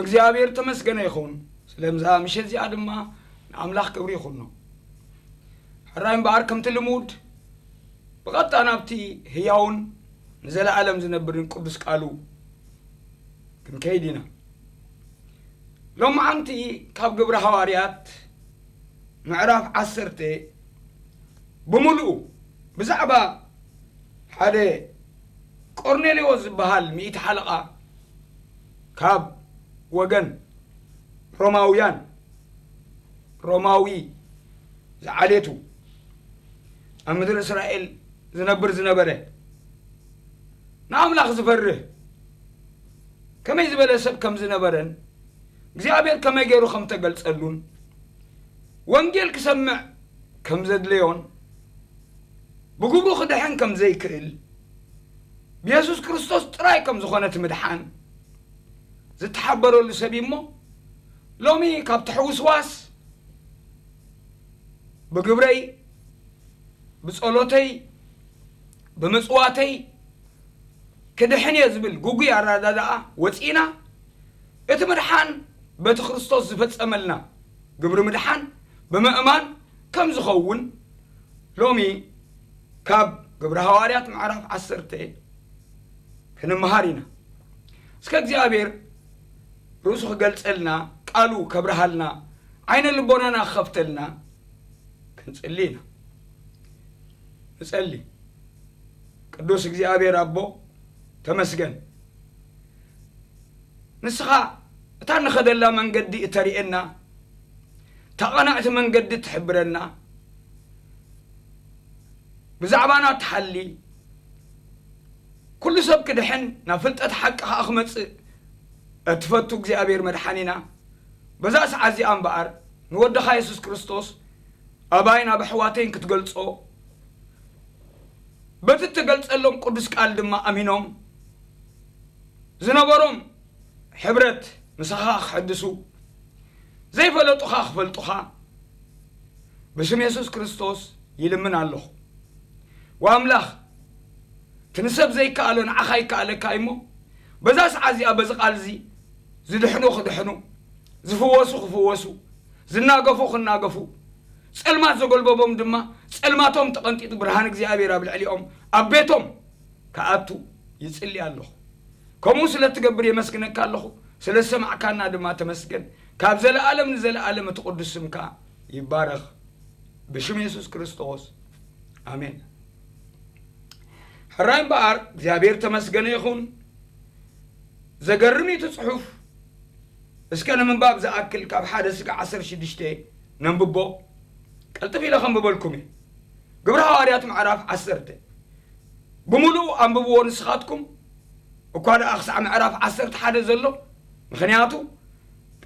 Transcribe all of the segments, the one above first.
እግዚኣብሔር ተመስገነ ይኹን። ስለምዛ ምሸት እዚኣ ድማ ንኣምላኽ ክብሪ ይኹኖ። ሕራይ እምበኣር ከምቲ ልሙድ ብቐጥታ ናብቲ ህያውን ንዘለኣለም ዝነብርን ቅዱስ ቃሉ ክንከይድ ኢና። ሎማዓንቲ ካብ ግብሪ ሃዋርያት ምዕራፍ ዓሰርተ ብምሉኡ ብዛዕባ ሓደ ቆርኔሌዎስ ዝበሃል ሚእቲ ሓለቓ ካብ ወገን ሮማውያን፣ ሮማዊ ዝዓሌቱ ኣብ ምድሪ እስራኤል ዝነብር ዝነበረ ንኣምላኽ ዝፈርህ ከመይ ዝበለ ሰብ ከም ዝነበረን እግዚኣብሔር ከመይ ገይሩ ከም ተገልጸሉን ወንጌል ክሰምዕ ከም ዘድለዮን ብግብሩ ክድሕን ከም ዘይክእል ብየሱስ ክርስቶስ ጥራይ ከም ዝኾነ እቲ ምድሓን ዝተሓበረሉ ሰብ እዩ እሞ ሎሚ ካብ ትሕውስዋስ ብግብረይ ብጸሎተይ ብምጽዋተይ ክድሕን እየ ዝብል ግጉይ ኣረዳድኣ ወጺእና እቲ ምድሓን በቲ ክርስቶስ ዝፈጸመልና ግብሪ ምድሓን ብምእማን ከም ዝኸውን ሎሚ ካብ ግብሪ ሃዋርያት ምዕራፍ ዓሰርተ ክንመሃር ኢና። እስከ እግዚኣብሔር ርእሱ ክገልጸልና ቃሉ ከብርሃልና ዓይነ ልቦናና ክኸፍተልና ክንጽሊ ኢና። ንጸሊ። ቅዱስ እግዚኣብሔር ኣቦ ተመስገን። ንስኻ እታ ንኸደላ መንገዲ እተርእየና፣ እታ ቀናዕቲ መንገዲ ትሕብረና፣ ብዛዕባና ትሓሊ፣ ኩሉ ሰብ ክድሕን ናብ ፍልጠት ሓቂ ኸኣ ክመጽእ እትፈቱ እግዚኣብሔር መድሓኒና፣ በዛ ሰዓት እዚኣ እምበኣር ንወድኻ የሱስ ክርስቶስ ኣባይን ኣብ ኣሕዋተይን ክትገልጾ በቲ እተገልጸሎም ቅዱስ ቃል ድማ ኣሚኖም ዝነበሮም ሕብረት ምሳኻ ክሕድሱ ዘይፈለጡኻ ክፈልጡኻ ብስም የሱስ ክርስቶስ ይልምን ኣለኹ። ወኣምላኽ እቲ ንሰብ ዘይከኣሎ ንዓኻ ይከኣለካ እዩ እሞ በዛ ሰዓት እዚኣ በዚ ቃል እዚ ዝድሕኑ ክድሕኑ ዝፍወሱ ክፍወሱ ዝናገፉ ክናገፉ ጸልማት ዘጎልበቦም ድማ ጸልማቶም ተቐንጢጡ ብርሃን እግዚኣብሔር ኣብ ልዕሊኦም ኣብ ቤቶም ክኣቱ ይጽሊ ኣለኹ። ከምኡ ስለ እትገብር የመስግነካ ኣለኹ። ስለ ዝሰማዕካና ድማ ተመስገን። ካብ ዘለኣለም ንዘለኣለም እቲ ቅዱስ ስምካ ይባረኽ። ብሽም የሱስ ክርስቶስ ኣሜን። ሕራይ እምበኣር እግዚኣብሔር ተመስገነ ይኹን። ዘገርም እዩ እቲ ጽሑፍ። እስከ ንምንባብ ዝኣክል ካብ ሓደ ስጋ ዓሰርተ ሽዱሽተ ነንብቦ። ቀልጥፍ ኢለ ከንብበልኩም እየ። ግብረ ሃዋርያት ምዕራፍ ዓሰርተ ብምሉኡ ኣንብብዎ ንስኻትኩም እኳ ደኣ ክሳዕ ምዕራፍ ዓሰርተ ሓደ ዘሎ። ምኽንያቱ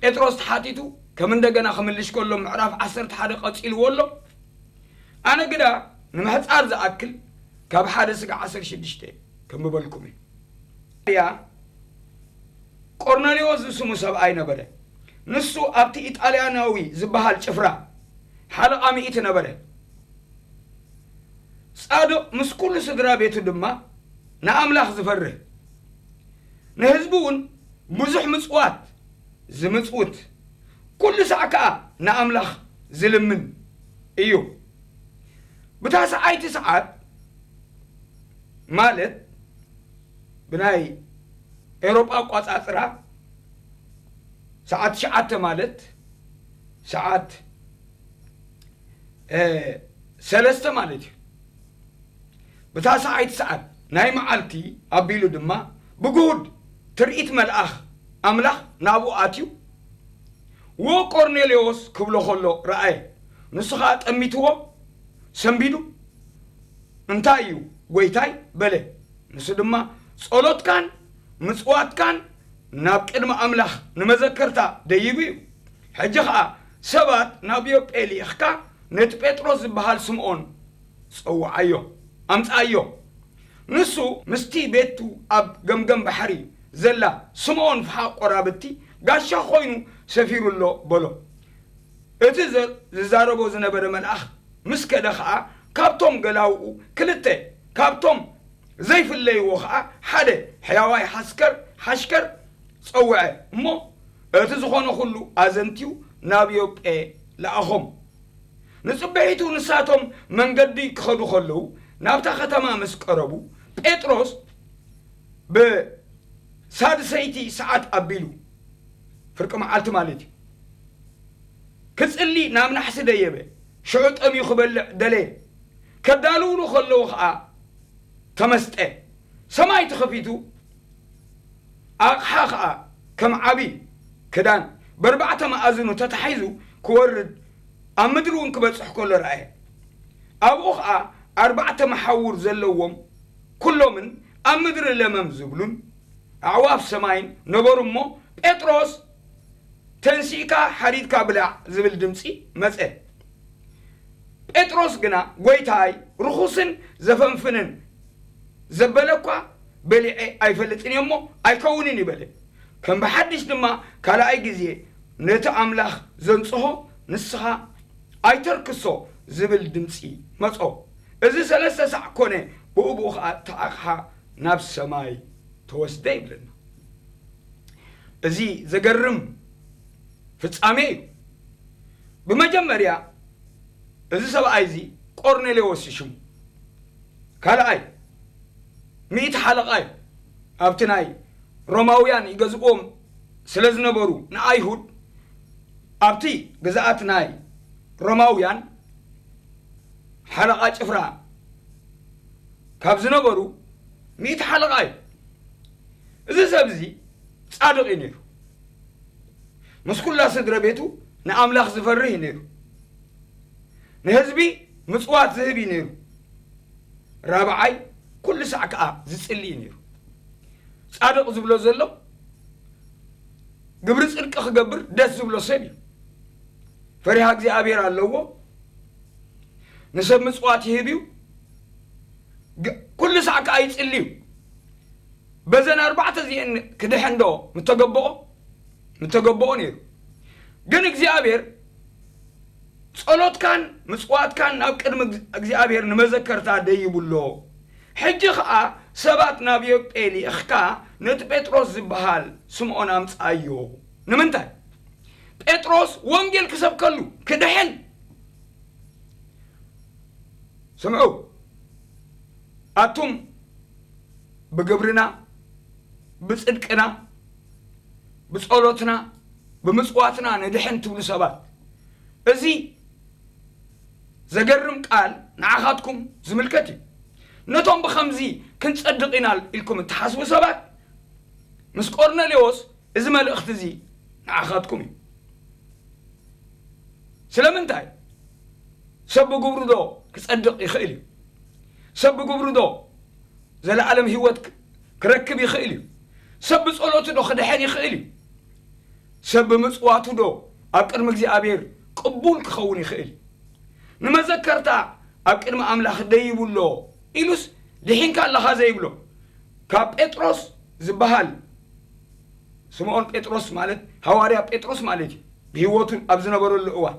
ጴጥሮስ ተሓቲቱ ከም እንደገና ክምልሽ ከሎ ምዕራፍ ዓሰርተ ሓደ ቀጺልዎ ኣሎ። ኣነ ግዳ ንምሕጻር ዝኣክል ካብ ሓደ ስጋ ዓሰርተ ሽዱሽተ ከንብበልኩም እየ። ያ ቆርኔሌዎስ ዝስሙ ሰብኣይ ነበረ። ንሱ ኣብቲ ኢጣልያናዊ ዝበሃል ጭፍራ ሓለቓ ሚእቲ ነበረ። ጻድቕ ምስ ኩሉ ስድራ ቤቱ ድማ ንኣምላኽ ዝፈርህ ንህዝቡ እውን ብዙሕ ምጽዋት ዝምጽውት ኩሉ ሳዕ ከኣ ንኣምላኽ ዝልምን እዩ። ብታስዓይቲ ሰዓት ማለት ብናይ ኤውሮጳ ኣቋጻጽራ ሰዓት ትሽዓተ ማለት ሰዓት ሰለስተ ማለት እዩ። ብታስዓይቲ ሰዓት ናይ መዓልቲ ኣቢሉ ድማ ብግሁድ ትርኢት መልኣኽ ኣምላኽ ናብኡ ኣትዩ፣ "ዎ ቆርኔሌዎስ" ክብሎ ኸሎ ረኣየ። ንሱ ኸኣ ጠሚትዎ ሰንቢዱ፣ "እንታይ እዩ ጐይታይ?" በለ። ንሱ ድማ፣ "ጸሎትካን ምጽዋትካን ናብ ቅድሚ ኣምላኽ ንመዘከርታ ደይቡ እዩ። ሕጂ ኸኣ ሰባት ናብ ዮጴ ልኢኽካ ነቲ ጴጥሮስ ዝበሃል ስምዖን ጸውዓዮ፣ ኣምጽኣዮ። ንሱ ምስቲ ቤቱ ኣብ ገምገም ባሕሪ ዘላ ስምዖን ፍሓቕ ቈራብቲ ጋሻ ኾይኑ ሰፊሩ ኣሎ" በሎ። እቲ ዘ-፣ ዝዛረቦ ዝነበረ መልኣኽ ምስ ከደ ኸኣ፣ ካብቶም ገላውኡ ክልተ፣ ካብቶም ዘይፍለይዎ ኸኣ ሓደ ሕያዋይ ሓስከር፣ ሓሽከር ጸውዐ እሞ፣ እቲ ዝኾነ ኩሉ ኣዘንትዩ ናብ ዮጴ ለኣኾም። ንጽብሒቱ ንሳቶም መንገዲ ክኸዱ ከለዉ፣ ናብታ ከተማ ምስ ቀረቡ፣ ጴጥሮስ ብሳድሰይቲ ሰዓት ኣቢሉ፣ ፍርቂ መዓልቲ ማለት እዩ፣ ክጽሊ ናብ ናሕሲ ደየበ። ሽዑ ጠምዩ ክበልዕ ደለየ። ከዳልውሉ ከለዉ ኸኣ ተመስጠ። ሰማይ ተኸፊቱ፣ ኣቕሓ ኸኣ ከም ዓቢ ክዳን በርባዕተ መኣዝኑ ተታሒዙ ክወርድ፣ ኣብ ምድሪ እውን ክበጽሕ ከሎ ረኣየ። ኣብኡ ኸኣ ኣርባዕተ መሓውር ዘለዎም፣ ኩሎምን ኣብ ምድሪ ለመም ዝብሉን ኣዕዋፍ ሰማይን ነበሩ እሞ፣ ጴጥሮስ፣ "ተንሲእካ ሓሪድካ ብላዕ" ዝብል ድምጺ መጸ። ጴጥሮስ ግና፣ "ጐይታይ፣ ርኹስን ዘፈንፍንን ዘበለ እኳ በሊዐ ኣይፈልጥን እየ እሞ ኣይከውንን" ይበለ። ከም ብሓድሽ ድማ ካልኣይ ግዜ ነቲ ኣምላኽ ዘንጽሆ፣ "ንስኻ ኣይተርክሶ" ዝብል ድምጺ መጾ። እዚ ሰለስተ ሳዕ ኮነ፣ ብኡ ብኡ ኸኣ እታ ኣቕሓ ናብ ሰማይ ተወስደ ይብለና። እዚ ዘገርም ፍጻሜ እዩ። ብመጀመርያ እዚ ሰብኣይ እዚ ቆርኔሌዎስ እዩ ሽሙ። ካልኣይ፣ ሚእቲ ሓለቓ እዩ። ኣብቲ ናይ ሮማውያን ይገዝእዎም ስለ ዝነበሩ፣ ንኣይሁድ ኣብቲ ግዝኣት ናይ ሮማውያን ሓለቓ ጭፍራ ካብ ዝነበሩ ሚእቲ ሓለቓ እዩ። እዚ ሰብ እዚ ጻድቕ እዩ ነይሩ። ምስ ኩላ ስድረ ቤቱ ንኣምላኽ ዝፈርህ እዩ ነይሩ። ንህዝቢ ምጽዋት ዝህብ እዩ ነይሩ። ራብዓይ፣ ኩሉ ሳዕ ከኣ ዝጽሊ እዩ ነይሩ። ጻድቕ ዝብሎ ዘሎ ግብሪ ጽድቂ ክገብር ደስ ዝብሎ ሰብ እዩ። ፈሪሃ እግዚኣብሔር ኣለዎ። ንሰብ ምጽዋት ይህብ እዩ። ግ-፣ ኩሉ ሳዕ ከኣ ይጽሊ እዩ። በዘን ኣርባዕተ እዚአን ክድሕን ዶ ምተገበኦ? ምተገበኦ ነይሩ። ግን እግዚኣብሔር ጸሎትካን ምጽዋትካን ናብ ቅድሚ እግዚኣብሔር ንመዘከርታ ደይብሎ። ሕጂ ኸኣ ሰባት ናብ ዮጴ ልኢኽካ ነቲ ጴጥሮስ ዝበሃል ስምዖን ኣምጽኣዮ። ንምንታይ? ጴጥሮስ ወንጌል ክሰብከሉ፣ ክድሕን። ስምዑ፣ ኣቱም ብግብርና፣ ብጽድቅና፣ ብጸሎትና፣ ብምጽዋትና ንድሕን ትብሉ ሰባት፣ እዚ ዘገርም ቃል ንዓኻትኩም ዝምልከት እዩ። ነቶም ብኸምዚ ክንጸድቕ ኢና ኢልኩም እትሓስቡ ሰባት፣ ምስ ቆርኔሌዎስ እዚ መልእኽቲ እዚ ንዓኻትኩም እዩ። ስለምንታይ? ሰብ ብግብሩ ዶ ክጸድቕ ይኽእል እዩ? ሰብ ብግብሩ ዶ ዘለኣለም ህይወት ክ-፣ ክረክብ ይኽእል እዩ? ሰብ ብጸሎቱ ዶ ክድሕን ይኽእል እዩ? ሰብ ብምጽዋቱ ዶ ኣብ ቅድሚ እግዚኣብሔር ቅቡል ክኸውን ይኽእል እዩ? ንመዘከርታ ኣብ ቅድሚ ኣምላኽ ደይብሎ ኢሉስ ድሒንካ ኣለኻ ዘይብሎ? ካብ ጴጥሮስ ዝበሃል፣ ስምዖን ጴጥሮስ ማለት ሃዋርያ ጴጥሮስ ማለት እዩ፣ ብህይወቱ ኣብ ዝነበረሉ እዋን፣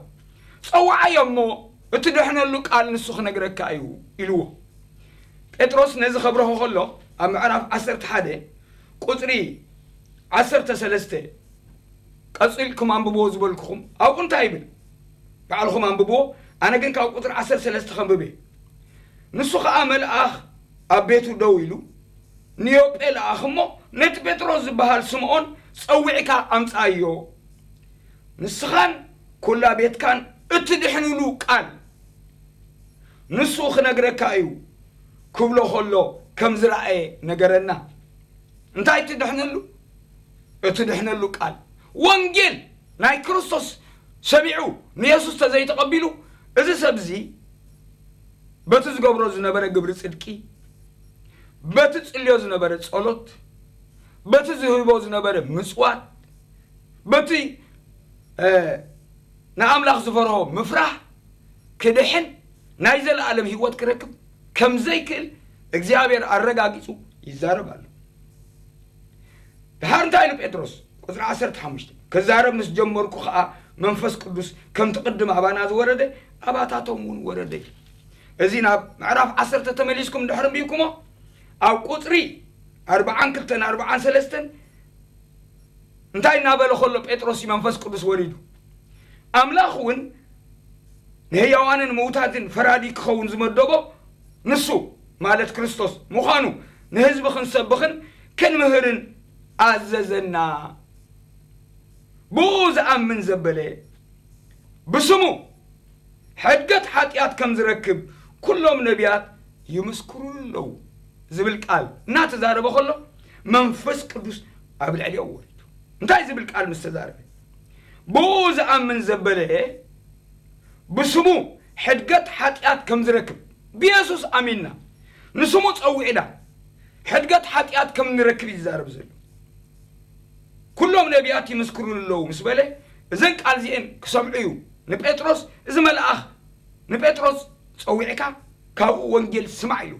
"ጸውዓዮ እሞ እትድሕነሉ ቃል ንሱ ክነግረካ እዩ" ኢልዎ። ጴጥሮስ ነዚ ከብርሆ ከሎ፣ ኣብ ምዕራፍ ዓሰርተ ሓደ ቁጽሪ ዓሰርተ ሰለስተ፣ ቀጺልኩም ኣንብብዎ ዝበልኩኹም፣ ኣብኡ እንታይ ይብል? ባዕልኹም ኣንብብዎ። ኣነ ግን ካብ ቁጽሪ ዓሰርተ ሰለስተ ከንብብ እየ። ንሱ ኸኣ መልኣኽ ኣብ ቤቱ ደው ኢሉ፣ "ንዮጴ ለኣኽ እሞ ነቲ ጴጥሮስ ዝበሃል ስምዖን ጸዊዕካ ኣምጽኣዮ። ንስኻን ኩላ ቤትካን እትድሕንሉ ቃል ንሱ ክነግረካ እዩ" ክብሎ ከሎ ከም ዝረኣየ ነገረና። እንታይ እትድሕነሉ? እትድሕነሉ ቃል፣ ወንጌል ናይ ክርስቶስ ሰሚዑ ንየሱስ ተዘይተቐቢሉ፣ እዚ ሰብ እዚ በቲ ዝገብሮ ዝነበረ ግብሪ ጽድቂ፣ በቲ ጽልዮ ዝነበረ ጸሎት፣ በቲ ዝህቦ ዝነበረ ምጽዋት፣ በቲ፣ እ፣ ንኣምላኽ ዝፈርሆ ምፍራህ ክድሕን፣ ናይ ዘለኣለም ህይወት ክረክብ ከም ዘይክእል እግዚኣብሔር ኣረጋጊጹ ይዛረብ ኣሎ። ድሓር እንታይ ኢሉ ጴጥሮስ? ቁጽሪ ዓሰርተ ሓሙሽተ፣ "ክዛረብ ምስ ጀመርኩ ኸኣ መንፈስ ቅዱስ ከምቲ ቅድም ኣባና ዝወረደ ኣባታቶም እውን ወረደ" እዩ። እዚ ናብ ምዕራፍ ዓሰርተ ተመሊስኩም ድሕሪ ኣንቢብኩሞ፣ ኣብ ቁጽሪ ኣርብዓን ክልተን ኣርብዓን ሰለስተን እንታይ እናበለ ከሎ ጴጥሮስ እዩ መንፈስ ቅዱስ ወሪዱ። ኣምላኽ እውን ንህያዋንን ምውታትን ፈራዲ ክኸውን ዝመደቦ ንሱ፣ ማለት ክርስቶስ ምዃኑ፣ ንህዝቢ ክንሰብኽን ክንምህርን ኣዘዘና። ብኡ ዝኣምን ዘበለ ብስሙ ሕድገት ሓጢኣት ከም ዝረክብ ኩሎም ነቢያት ይምስክሩ ኣለዉ ዝብል ቃል እናተዛረበ ከሎ፣ መንፈስ ቅዱስ ኣብ ልዕሊኦም ወሪዱ። እንታይ ዝብል ቃል ምስ ተዛረበ፣ ብኡ ዝኣምን ዘበለ ብስሙ ሕድገት ሓጢኣት ከም ዝረክብ፣ ብየሱስ ኣሚንና ንስሙ ጸዊዕና ሕድገት ሓጢኣት ከም ንረክብ እዩ ዝዛረብ ዘሎ። ኩሎም ነቢያት ይምስክሩሉ ኣለዉ ምስ በለ፣ እዘን ቃል እዚኤን ክሰምዑ እዩ ንጴጥሮስ፣ እዚ መልኣኽ ንጴጥሮስ ጸዊዕካ ካብኡ ወንጌል ስማዕ ኢሉ።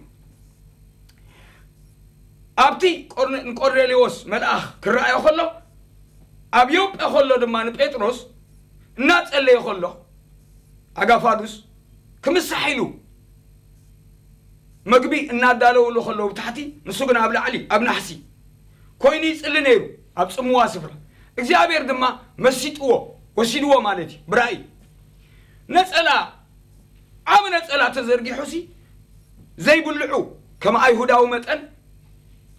ኣብቲ ቆርነ-፣ ንቆርኔሌዎስ መልኣኽ ክረኣዮ ከሎ፣ ኣብ ዮጴ ከሎ ድማ ንጴጥሮስ እናጸለየ ከሎ፣ ኣጋፋዱስ ክምሳሕ ኢሉ መግቢ እናዳለውሉ ከለዉ ብታሕቲ፣ ንሱ ግን ኣብ ላዕሊ ኣብ ናሕሲ ኮይኑ ይጽሊ ነይሩ፣ ኣብ ጽምዋ ስፍራ። እግዚኣብሔር ድማ መሲጥዎ፣ ወሲድዎ ማለት እዩ። ብራእይ ነጸላ፣ ዓቢ ነጸላ ተዘርጊሑሲ ዘይብልዑ፣ ከም ኣይሁዳዊ መጠን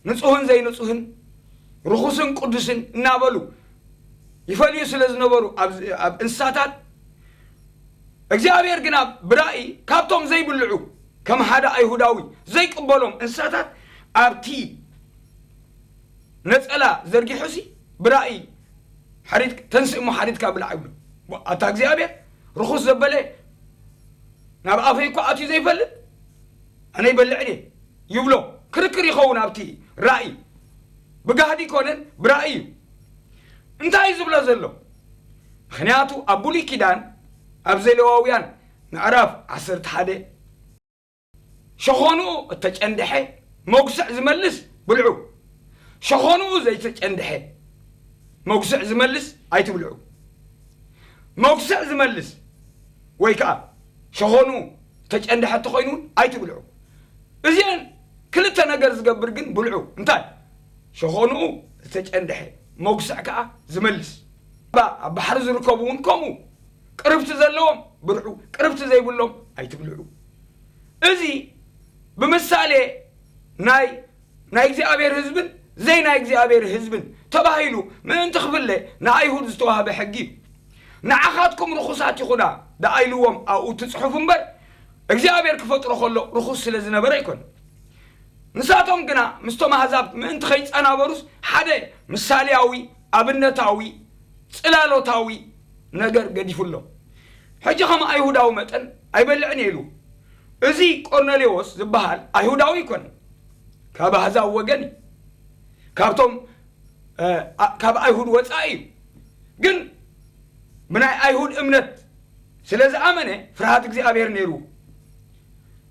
ንጹህን ዘይንጹህን፣ ርኹስን ቅዱስን እናበሉ ይፈልዩ ስለ ዝነበሩ፣ ኣብ፣ ኣብ እንስሳታት እግዚኣብሔር ግና ብራእይ ካብቶም ዘይብልዑ፣ ከም ሓደ ኣይሁዳዊ ዘይቅበሎም እንስሳታት፣ ኣብቲ ነጸላ ዘርጊሑሲ ብራእይ፣ "ሓሪድ-፣ ተንስእ እሞ ሓሪድካ ብላዕ" ይብሎ። ኣታ እግዚኣብሔር፣ ርኹስ ዘበለ ናብ ኣፈይ እኮ ኣትዩ ዘይፈልጥ፣ ኣነ ይበልዕ ድየ? ይብሎ። ክርክር ይኸውን ኣብቲ ራእይ። ብጋህዲ ይኮነን፣ ብራእይ እዩ። እንታይ እዩ ዝብሎ ዘሎ? ምኽንያቱ ኣብ ብሉይ ኪዳን፣ ኣብ ዘሌዋውያን ምዕራፍ ዓሰርተ ሓደ፣ ሸኾንኡ እተጨንድሐ መጉስዕ ዝመልስ ብልዑ። ሸኾንኡ ዘይተጨንድሐ መጉስዕ ዝመልስ ኣይትብልዑ። መጉስዕ ዝመልስ ወይ ከዓ ሸኾንኡ እተጨንድሐ እንተኾይኑ እውን ኣይትብልዑ። እዚአን ክልተ ነገር ዝገብር ግን ብልዑ። እንታይ? ሸኾንኡ እተጨንድሐ መጉስዕ ከዓ ዝመልስ። ኣብ ባሕሪ ዝርከቡ እውን ከምኡ። ቅርብቲ ዘለዎም ብልዑ፣ ቅርብቲ ዘይብሎም ኣይትብልዑ። እዚ ብምሳሌ ናይ፣ ናይ እግዚኣብሔር ህዝብን ዘይ ናይ እግዚኣብሔር ህዝብን ተባሂሉ ምእንቲ ክፍለ ንኣይሁድ ዝተዋህበ ሕጊ እዩ። "ንዓኻትኩም ርኹሳት ይኹና" ደኣ ኢልዎም ኣብኡ እቲ ጽሑፍ እምበር፣ እግዚኣብሔር ክፈጥሮ ከሎ ርኹስ ስለ ዝነበረ ኣይኮነን። ንሳቶም ግና ምስቶም ኣህዛብ ምእንቲ ከይጸናበሩስ ሓደ ምሳሌያዊ፣ ኣብነታዊ፣ ጽላሎታዊ ነገር ገዲፉሎም። ሕጂ ከም ኣይሁዳዊ መጠን ኣይበልዕን እየ ኢሉ። እዚ ቆርኔሌዎስ ዝበሃል ኣይሁዳዊ ኣይኮነን። ካብ ኣህዛብ ወገን እዩ። ካብቶም፣ እ፣ ኣ-፣ ካብ ኣይሁድ ወጻኢ እዩ። ግን ብናይ ኣይሁድ እምነት ስለ ዝኣመነ ፍርሃት እግዚኣብሔር ነይሩ።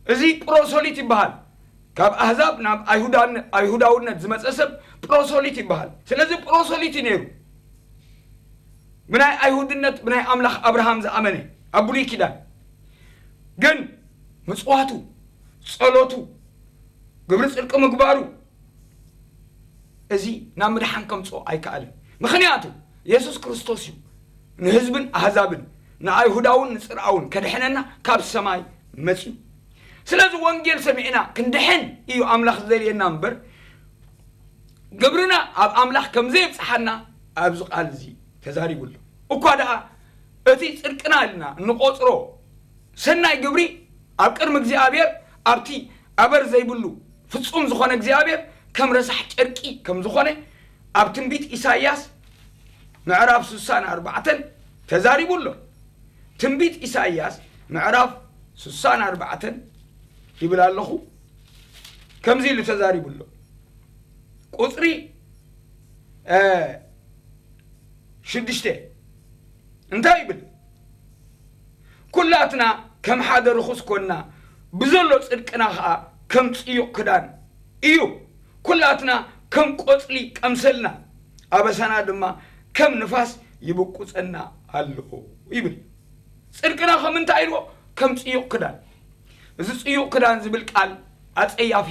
እዚ ፕሮሶሊት ይበሃል። ካብ ኣህዛብ ናብ ኣይሁዳን-፣ ኣይሁዳውነት ዝመጸ ሰብ ፕሮሶሊት ይበሃል። ስለዚ ፕሮሶሊት እዩ ነይሩ። ብናይ ኣይሁድነት፣ ብናይ ኣምላኽ ኣብርሃም ዝኣመነ ኣብ ብሉይ ኪዳን። ግን ምጽዋቱ፣ ጸሎቱ፣ ግብሪ ጽድቂ ምግባሩ፣ እዚ ናብ ምድሓን ከምጽኦ ኣይከኣለን። ምኽንያቱ የሱስ ክርስቶስ እዩ ንህዝብን ኣህዛብን፣ ንኣይሁዳውን ንጽርኣውን ከድሕነና ካብ ሰማይ መጺኡ። ስለዚ ወንጌል ሰሚዕና ክንድሕን እዩ ኣምላኽ ዝደልየና እምበር፣ ግብርና ኣብ ኣምላኽ ከም ዘየብጽሓና ኣብዚ ቃል እዚ ተዛሪቡ ኣሎ። እኳ ደኣ እቲ ጽድቅና ኢልና እንቖጽሮ ሰናይ ግብሪ ኣብ ቅድሚ እግዚኣብሔር፣ ኣብቲ ኣበር ዘይብሉ ፍጹም ዝኾነ እግዚኣብሔር ከም ረሳሕ ጨርቂ ከም ዝኾነ ኣብ ትንቢት ኢሳይያስ ምዕራፍ ስሳን ኣርባዕተን ተዛሪቡ ኣሎ። ትንቢት ኢሳይያስ ምዕራፍ ስሳን ኣርባዕተን ይብል ኣለኹ፣ ከምዚ ኢሉ ተዛሪቡ ኣሎ። ቁጽሪ፣ እ፣ ሽዱሽተ እንታይ ይብል? "ኩላትና ከም ሓደ ርኹስ ኮንና፣ ብዘሎ ጽድቅና ኸኣ ከም ጽዩቕ ክዳን እዩ። ኩላትና ከም ቆጽሊ ቀምሰልና፣ ኣበሳና ድማ ከም ንፋስ ይብቁጸና ኣሎ" ይብል። ጽድቅና ከም እንታይ ኢልዎ? ከም ጽዩቕ ክዳን። እዚ ጽዩቕ ክዳን ዝብል ቃል ኣጸያፊ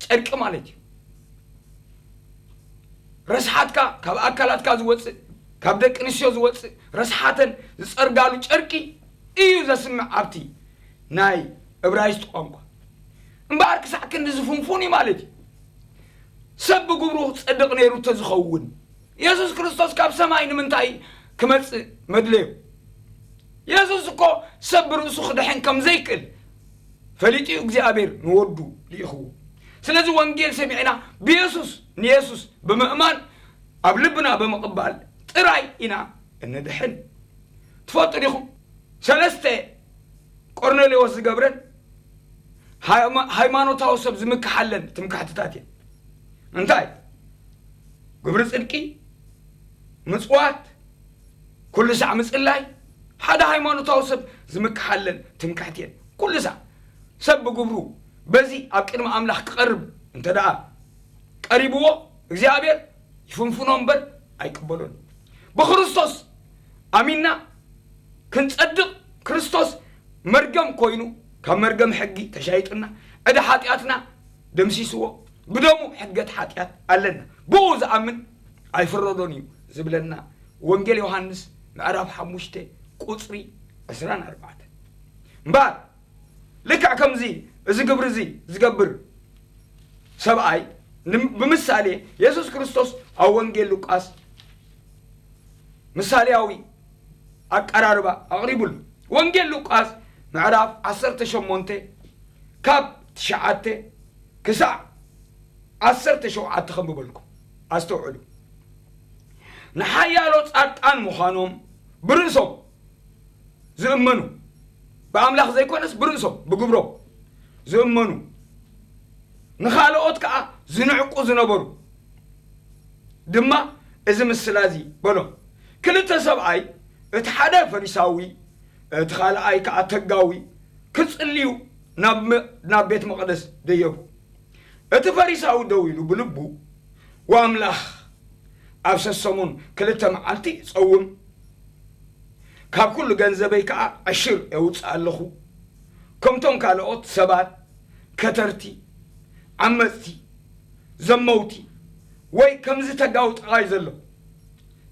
ጨርቂ ማለት እዩ። ረስሓትካ ካብ ኣካላትካ ዝወፅእ፣ ካብ ደቂ ኣንስትዮ ዝወፅእ ረስሓተን ዝፀርጋሉ ጨርቂ እዩ ዘስምዕ ኣብቲ ናይ እብራይስጥ ቋንቋ። እምበኣር ክሳዕ ክንዲ ዝፍንፉን እዩ ማለት እዩ። ሰብ ብግብሩ ክጸድቕ ነይሩ እንተዝኸውን፣ የሱስ ክርስቶስ ካብ ሰማይ ንምንታይ ክመጽእ መድለዮ? የሱስ እኮ ሰብ ብርእሱ ክድሕን ከም ዘይክእል ፈሊጡ እዩ እግዚኣብሔር ንወዱ ልኢኽዎ። ስለዚ ወንጌል ሰሚዕና ብየሱስ፣ ንየሱስ ብምእማን ኣብ ልብና ብምቕባል ጥራይ ኢና እንድሕን። ትፈልጡ ዲኹም? ሰለስተ ቆርኔሌዎስ ዝገብረን ሃይማ-፣ ሃይማኖታዊ ሰብ ዝምክሓለን ትምክሕትታት እየን። እንታይ? ግብሪ ጽድቂ፣ ምጽዋት፣ ኩሉ ሳዕ ምጽላይ፣ ሓደ ሃይማኖታዊ ሰብ ዝምክሓለን ትምክሕቲ እየን። ኩሉ ሳዕ ሰብ ብግብሩ በዚ ኣብ ቅድሚ ኣምላኽ ክቐርብ እንተ ደኣ ቀሪብዎ፣ እግዚኣብሔር ይፍንፍኖ እምበር ኣይቅበሎን። ብክርስቶስ ኣሚንና ክንጸድቕ፣ ክርስቶስ መርገም ኮይኑ፣ ካብ መርገም ሕጊ ተሻይጡና፣ ዕዳ ሓጢኣትና ደምሲስዎ፣ ብደሙ ሕድገት ሓጢኣት ኣለና። ብኡ ዝኣምን ኣይፍረዶን እዩ ዝብለና ወንጌል ዮሃንስ ምዕራፍ ሓሙሽተ ቁጽሪ ዕስራን ኣርባዕተን። እምበኣር ልክዕ ከምዚ እዚ ግብሪ እዚ ዝገብር ሰብኣይ ንም-፣ ብምሳሌ የሱስ ክርስቶስ ኣብ ወንጌል ሉቃስ ምሳሌያዊ ኣቀራርባ ኣቕሪቡሉ። ወንጌል ሉቃስ ምዕራፍ ዓሰርተ ሸሞንተ ካብ ትሽዓተ ክሳዕ ዓሰርተ ሸውዓተ ከንብበልኩም። ኣስተውዕሉ። ንሓያሎ ጻድቃን ምዃኖም ብርእሶም ዝእመኑ፣ ብኣምላኽ ዘይኮነስ ብርእሶም፣ ብግብሮም ዝእመኑ፣ ንኻልኦት ከኣ ዝንዕቁ ዝነበሩ ድማ እዚ ምስላ እዚ በሎም። ክልተ ሰብኣይ፣ እቲ ሓደ ፈሪሳዊ፣ እቲ ካልኣይ ከኣ ተጋዊ፣ ክጽልዩ ናብ መ-፣ ናብ ቤት መቕደስ ደየቡ። እቲ ፈሪሳዊ ደው ኢሉ ብልቡ፣ "ወኣምላኽ፣ ኣብ ሰሰሙን ክልተ መዓልቲ እጸውም፣ ካብ ኩሉ ገንዘበይ ከኣ ዕሽር የውጽእ ኣለኹ። ከምቶም ካልኦት ሰባት ከተርቲ፣ ዓመጽቲ፣ ዘመውቲ፣ ወይ ከምዚ ተጋዊ ጠቓይ ዘሎ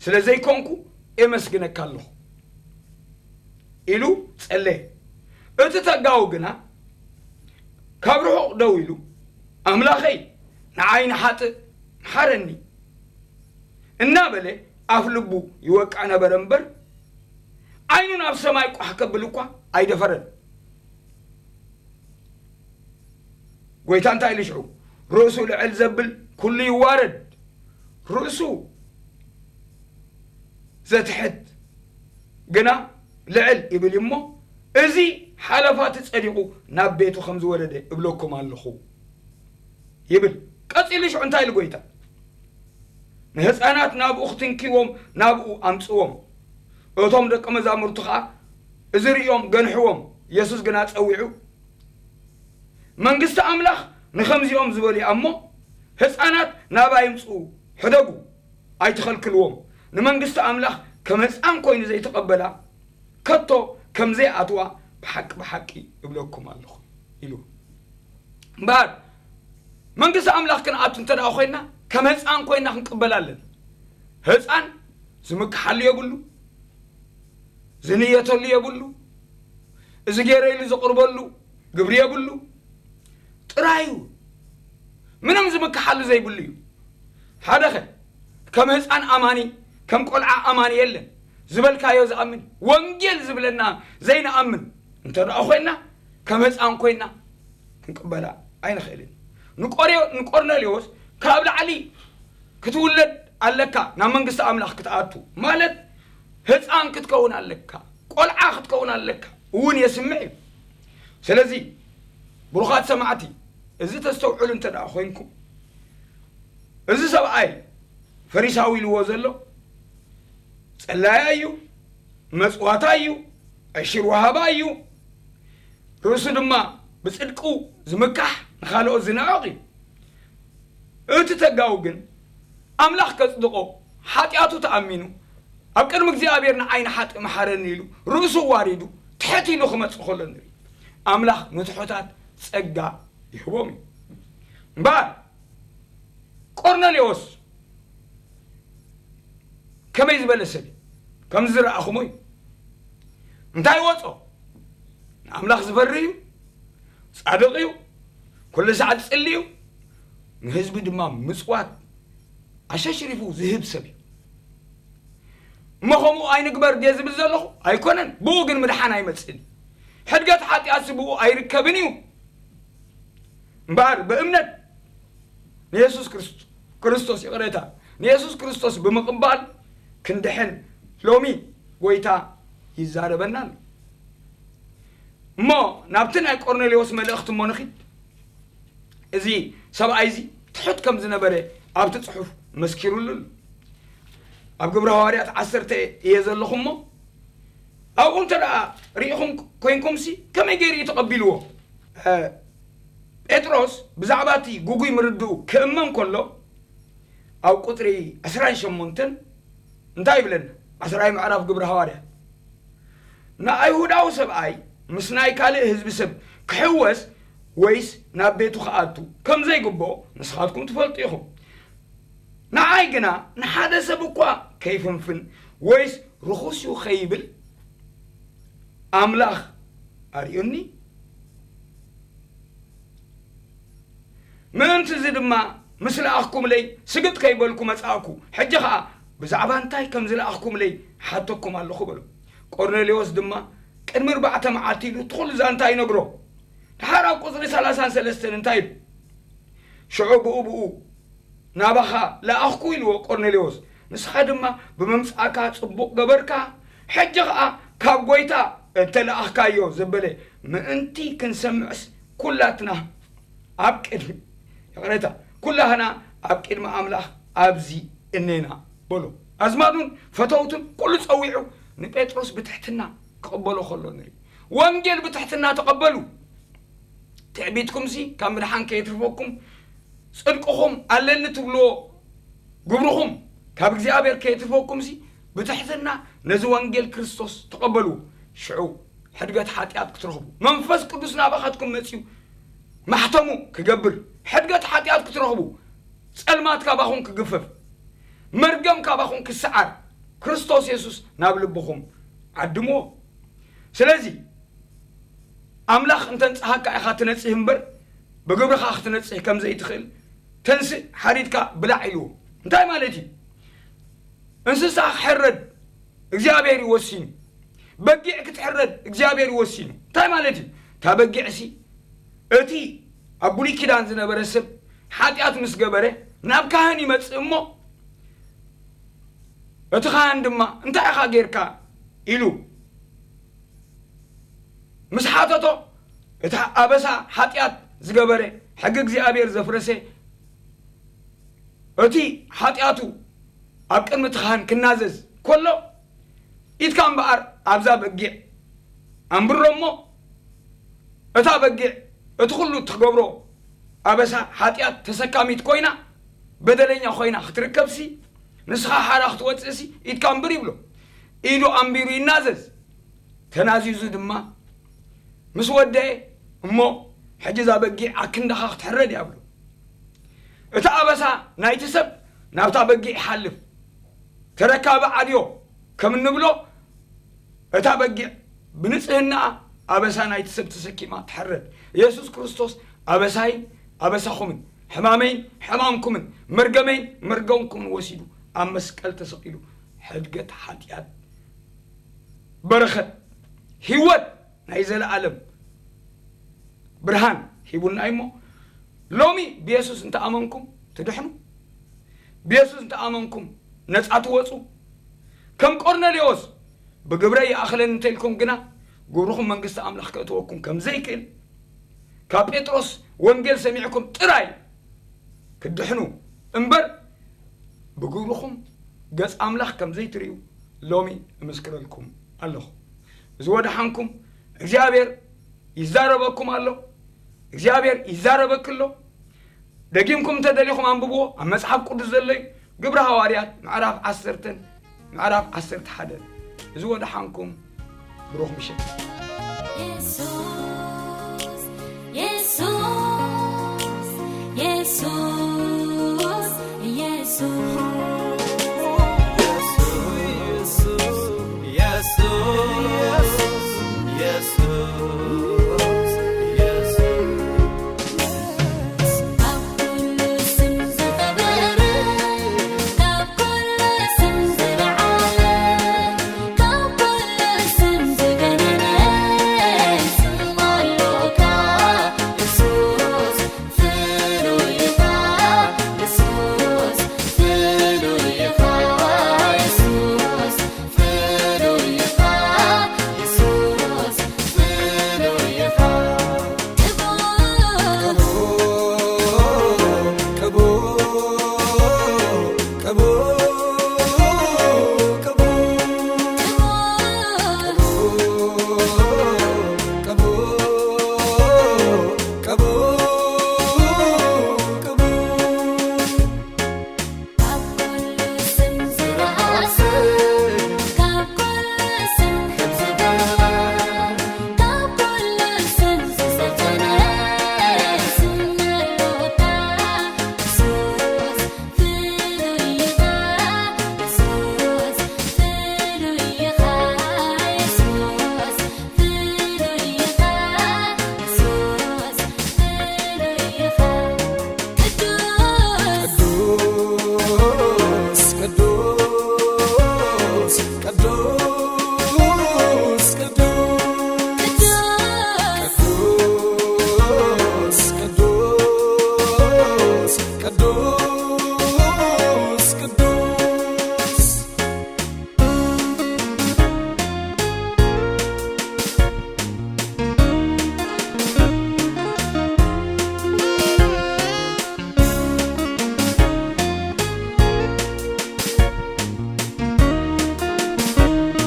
ስለ ዘይኮንኩ የመስግነካ ኣለኹ" ኢሉ ጸለየ። እቲ ተጋዊ ግና ካብ ርሑቕ ደው ኢሉ፣ "ኣምላኸይ፣ ንዓይ ንሓጥእ ምሓረኒ" እናበለ ኣፍ ልቡ ይወቅዕ ነበረ እምበር፣ ዓይኑ ናብ ሰማይ ቋሕ ከብል እኳ ኣይደፈረን። ጎይታ እንታይ ኢሉ ሽዑ? "ርእሱ ልዕል ዘብል ኩሉ ይዋረድ፣ ርእሱ ዘትሕት ግና ልዕል ይብል እዩ እሞ፣ እዚ ሓለፋቲ ጸዲቑ ናብ ቤቱ ከም ዝወረደ እብለኩም ኣለኹ" ይብል። ቀጺሉ ሽዑ እንታይ ኢሉ ጎይታ? "ንህፃናት ናብኡ ክትንክዎም ናብኡ ኣምፅዎም። እቶም ደቂ መዛሙርቱ ኸዓ እዚ ርእዮም ገንሕዎም። የሱስ ግና ጸዊዑ፣ መንግስቲ ኣምላኽ ንኸምዚኦም ዝበሉ እያ እሞ፣ ህፃናት ናባይ ይምፅኡ፣ ሕደጉ፣ ኣይትኸልክልዎም። ንመንግስቲ ኣምላኽ ከም ህፃን ኮይኑ ዘይተቐበላ ከቶ ከም ዘይኣትዋ ብሓቂ ብሓቂ እብለኩም ኣለኹ" ኢሉ። እምበኣር መንግስቲ ኣምላኽ ክንኣቱ እንተ ደኣ ኮይና፣ ከም ህፃን ኮይና ክንቅበል ኣለና። ህፃን ዝምክሓሉ የብሉ፣ ዝንየተሉ የብሉ፣ እዚ ገይረ ኢሉ ዘቕርበሉ ግብሪ የብሉ። ጥራዩ ምንም ዝምክሓሉ ዘይብሉ እዩ። ሓደኸ ከም ህፃን ኣማኒ፣ ከም ቆልዓ ኣማኒ የለን። ዝበልካዮ ዝኣምን፣ ወንጌል ዝብለና ዘይንኣምን እንተ ደኣ ኮይና፣ ከም ህፃን ኮይና ክንቅበላ ኣይንኽእልን። ንቆርዮ-፣ ንቆርኔሌዎስ ካብ ላዕሊ ክትውለድ ኣለካ፣ ናብ መንግስቲ ኣምላኽ ክትኣቱ ማለት ህፃን ክትከውን ኣለካ፣ ቆልዓ ክትከውን ኣለካ እውን የስምዕ እዩ። ስለዚ ብሩኻት ሰማዕቲ፣ እዚ ተስተውዕሉ እንተ ደኣ ኮይንኩም፣ እዚ ሰብኣይ ፈሪሳዊ ኢልዎ ዘሎ ጸላያ እዩ፣ መጽዋታ እዩ፣ ዕሽር ወሃባ እዩ። ርእሱ ድማ ብጽድቁ ዝምካሕ፣ ንኻልኦት ዝንዕቕ እዩ። እቲ ተጋዊ ግን ኣምላኽ ከጽድቖ፣ ሓጢኣቱ ተኣሚኑ፣ ኣብ ቅድሚ እግዚኣብሔር ንዓይ ንሓጥእ መሓረኒ ኢሉ ርእሱ ዋሪዱ ትሕት ኢሉ ክመጽእ ከሎ ንርኢ። ኣምላኽ ንትሑታት ጸጋ ይህቦም እዩ። እምበኣር ቆርኔሌዎስ ከመይ ዝበለ ሰብ እዩ? ከምዚ ዝረኣኹሞ እዩ። እንታይ ወጾ? ንኣምላኽ ዝፈሪ እዩ፣ ጻድቕ እዩ፣ ኩሉ ሰዓት ዝጽሊ እዩ፣ ንህዝቢ ድማ ምጽዋት ኣሸሽሪፉ ዝህብ ሰብ እዩ። እሞ ከምኡ ኣይንግበር ድየ ዝብል ዘለኹ? ኣይኮነን። ብኡ ግን ምድሓን ኣይመጽእን። ሕድገት ሓጢኣትሲ ብኡ ኣይርከብን እዩ። እምበኣር ብእምነት ንየሱስ ክርስ-፣ ክርስቶስ፣ ይቕሬታ፣ ንየሱስ ክርስቶስ ብምቕባል ክንድሕን ሎሚ ጎይታ ይዛረበና ኣሎ። እሞ ናብቲ ናይ ቆርኔሌዎስ መልእኽቲ እሞ ንኺድ። እዚ ሰብኣይ እዚ ትሑት ከም ዝነበረ ኣብቲ ጽሑፍ መስኪሩሉ ኣሎ። ኣብ ግብረ ሃዋርያት ዓሰርተ እየ ዘለኹ እሞ ኣብኡ እንተ ደኣ ርኢኹም ኮይንኩምሲ ከመይ ገይሩ እዩ ተቐቢልዎ? እ፣ ጴጥሮስ ብዛዕባ እቲ ግጉይ ምርድኡ ክእመን ከሎ ኣብ ቁጽሪ ዕስራን ሸሞንተን እንታይ ይብለና? ዓስራይ ምዕራፍ ግብረ ሃዋርያት፣ ንኣይሁዳዊ ሰብኣይ ምስ ናይ ካልእ ህዝቢ ሰብ ክሕወስ ወይስ ናብ ቤቱ ክኣቱ ከም ዘይግብኦ ንስኻትኩም ትፈልጡ ኢኹም። ንዓይ ግና ንሓደ ሰብ እኳ ከይፍንፍን ወይስ ርኹስ እዩ ከይብል ኣምላኽ ኣርእዩኒ። ምእንቲ እዚ ድማ ምስ ለኣኽኩምለይ ስግጥ ከይበልኩ መጻእኩ። ሕጂ ኸኣ ብዛዕባ እንታይ ከም ዝለኣኽኩምለይ ሓተኩም ኣለኹ በሎ። ቆርኔሌዎስ ድማ ቅድሚ ኣርባዕተ መዓልቲ ኢሉ እቲ ኹሉ ዛንታ ይነግሮ። ድሓር ኣብ ቁጽሪ ሰላሳን ሰለስተን እንታይ ኢሉ? ሽዑ ብኡ ብኡ ናባኻ ለኣኽኩ ኢልዎ ቆርኔሌዎስ። ንስኻ ድማ ብመምጻእካ ጽቡቕ ገበርካ። ሕጂ ኸኣ ካብ ጐይታ እተለኣኽካዮ ዘበለ ምእንቲ ክንሰምዕስ ኩላትና ኣብ ቅድሚ፣ ይቕሬታ፣ ኩላህና ኣብ ቅድሚ ኣምላኽ ኣብዚ እኔና በሎ። ኣዝማዱን ፈተውቱን ኩሉ ጸዊዑ ንጴጥሮስ ብትሕትና ክቕበሎ ከሎ ንርኢ። ወንጌል ብትሕትና ተቐበሉ። ትዕቢትኩምሲ ካብ ምድሓን ከየትርፈኩም፣ ጽድቅኹም ኣለኒ ትብልዎ ግብርኹም ካብ እግዚኣብሔር ከየትርፈኩምሲ ብትሕትና ነዚ ወንጌል ክርስቶስ ተቐበሉ። ሽዑ ሕድገት ሓጢኣት ክትረኽቡ፣ መንፈስ ቅዱስ ናባኻትኩም መጺኡ ማሕተሙ ክገብር፣ ሕድገት ሓጢኣት ክትረኽቡ፣ ጸልማት ካባኹም ክግፈፍ፣ መርገም ካባኹም ክሰዓር፣ ክርስቶስ የሱስ ናብ ልብኹም ዓድምዎ። ስለዚ ኣምላኽ እንተንጽሃካ ኢኻ ትነጽህ እምበር፣ ብግብርኻ ክትነጽህ ከም ዘይትኽእል፣ ተንስእ፣ ሓሪድካ ብላዕ ኢልዎ። እንታይ ማለት እዩ? እንስሳ ክሕረድ እግዚኣብሔር እዩ ወሲኑ። በጊዕ ክትሕረድ እግዚኣብሔር እዩ ወሲኑ። እንታይ ማለት እዩ? እታ በጊዕሲ እቲ ኣብ ብሉይ ኪዳን ዝነበረ ሰብ ሓጢኣት ምስ ገበረ ናብ ካህን ይመጽእ እሞ፣ እቲ ካህን ድማ፣ "እንታይ ኢኻ ጌርካ?" ኢሉ ምስ ሓተቶ፣ እቲ ኣበሳ ሓጢኣት ዝገበረ፣ ሕጊ እግዚኣብሔር ዘፍረሰ፣ እቲ ሓጢኣቱ ኣብ ቅድሚ እቲ ካህን ክናዘዝ ከሎ፣ ኢድካ እምበኣር ኣብዛ በጊዕ ኣንብሮ እሞ፣ እታ በጊዕ እቲ ኩሉ እትገብሮ ኣበሳ ሓጢኣት ተሰካሚት ኮይና፣ በደለኛ ኮይና ክትርከብሲ፣ ንስኻ ሓራ ክትወጽእሲ ኢድካ ኣንብር ይብሎ። ኢዱ ኣንቢሩ ይናዘዝ። ተናዚዙ ድማ ምስ ወደአ፣ እሞ ሕጂ እዛ በጊዕ ኣክንዳኻ ክትሕረድ እያ ብሎ። እቲ ኣበሳ ናይቲ ሰብ ናብታ በጊዕ ይሓልፍ። ተረካቢ ዓድዮ ከም እንብሎ፣ እታ በጊዕ ብንጽህናኣ ኣበሳ ናይቲ ሰብ ተሰኪማ ትሕረድ። የሱስ ክርስቶስ ኣበሳይን ኣበሳኹምን፣ ሕማመይን ሕማምኩምን፣ መርገመይን መርገምኩምን ወሲዱ ኣብ መስቀል ተሰቒሉ ሕድገት ሓጢኣት፣ በረኸት፣ ህይወት ናይ ዘለኣለም ብርሃን ሂቡና እሞ፣ ሎሚ ብየሱስ እንተኣመንኩም ትድሕኑ፣ ብየሱስ እንተኣመንኩም ነጻ ትወጹ። ከም ቆርኔሌዎስ ብግብረይ ይኣኽለኒ እንተኢልኩም ግና፣ ግብርኹም መንግስቲ ኣምላኽ ከእትወኩም ከም ዘይክእል፣ ካብ ጴጥሮስ ወንጌል ሰሚዕኩም ጥራይ ክትድሕኑ እምበር፣ ብግብርኹም ገጽ ኣምላኽ ከም ዘይትርእዩ ሎሚ እምስክረልኩም ኣለኹ። እዚ ወደሓንኩም እግዚኣብሔር ይዛረበኩም ኣሎ። እግዚኣብሔር ይዛረበኪ ኣሎ። ደጊምኩም እንተደሊኹም ኣንብብዎ፣ ኣብ መጽሓፍ ቅዱስ ዘሎ እዩ። ግብሪ ሃዋርያት ምዕራፍ ዓሰርተን ምዕራፍ ዓሰርተ ሓደን። እዚ ወደሓንኩም፣ ብሩኽ ምሸት።